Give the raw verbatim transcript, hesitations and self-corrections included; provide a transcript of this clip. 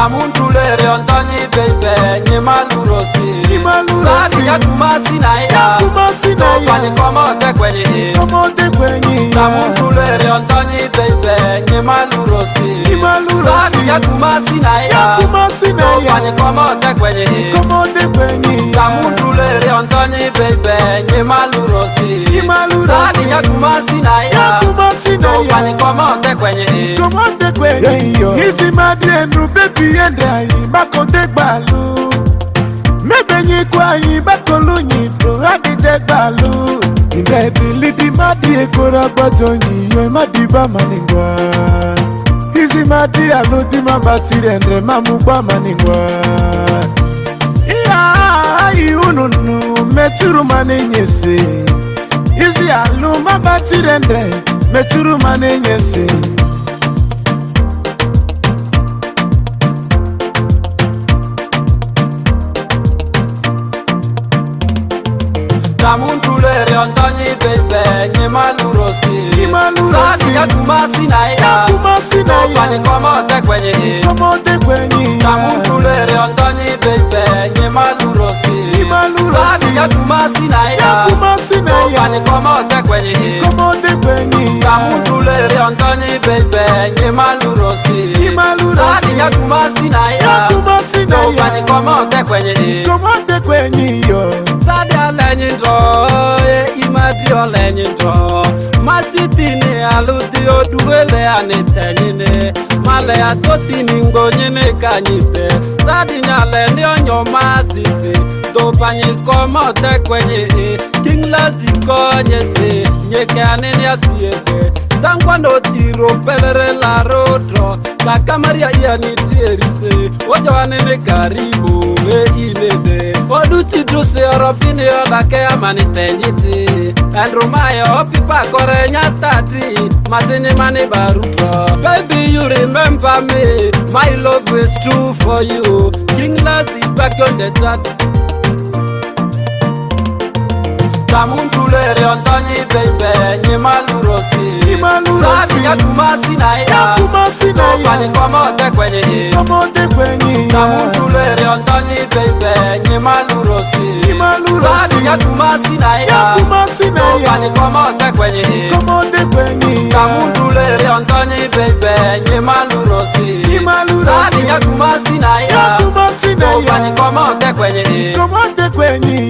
Tamuntulere ontonyi baby, nyi malurosi. Nyi malurosi. Sadi ya kumasi na ya. Kumasi na ya. Pani komo te kwenye. Komo te kwenye. Tamuntulere ontonyi baby, nyi malurosi. Nyi malurosi. Sadi ya kumasi na ya. Kumasi na ya. Pani komo te kwenye. Komo te kwenye. Tamuntulere ontonyi baby, nyi malurosi. Nyi malurosi. Sadi ya kumasi na ya. Kumasi na ya. Pani komo te kwenye. Komo te kwenye. Izi madi enu baby yenda yi bako te gbalu. Mebe nyi kwa yi bako lu nyi pro adi te gbalu. Inde bilidi madi ekora gbajo nyi yo madi ba maningwa. Izi madi aludi ma batire ndre mamu ba maningwa. Iya yi ununu meturu mani nyese. Izi alu ma batire ndre meturu mani nyese. Tamuntulere ontonyi baby, nyi malurosi. Nyi malurosi. Sadi ya kumasi na ya. Kumasi na ya. Pani komo te kwenye. Komo te kwenye. Tamuntulere ontonyi baby, nyi malurosi. Nyi malurosi. Sadi ya kumasi na ya. Kumasi na ya. Pani komo te kwenye. Komo te kwenye. Tamuntulere ontonyi baby, nyi malurosi. Nyi malurosi. Sadi ya kumasi na ya. Kumasi na ya. Pani komo te kwenye. Komo te kwenye yo. Sadi alenyi ndo, e imadi olenyi ndo. Masitini aludi oduwele anitenyine. Male atotini ngbonyine kanyite. Sadi nyale ni onyo masiti. Do pani komo te kwenye. King Lazi konye se. Nyeke anini asiebe. Sangwa no tiro pelere la rotro. Kakamaria iya ni tierise. Ojo anini karibu. E inede. Odu ti duse oropini odake amani tenyiti. Andrumaye opipa kore nyatati. Masini mani baruto. Baby, you remember me. My love is true for you. King Lazi back on the chat. Tamuntulere ontonyi baby, nyi malurosi. Nyi malurosi. Sadi ya kumasi na ya. Kumasi na ya. Pani komo te kwenye. Komo te kwenye. Tamuntulere ontonyi baby, nyi malurosi. Nyi malurosi. Sadi ya kumasi na ya. Kumasi na ya. Pani komo te kwenye. Komo te kwenye. Tamuntulere ontonyi baby, nyi malurosi. Nyi malurosi. Sadi ya kumasi na ya. Kumasi na ya. Pani komo te kwenye. Komo te kwenye.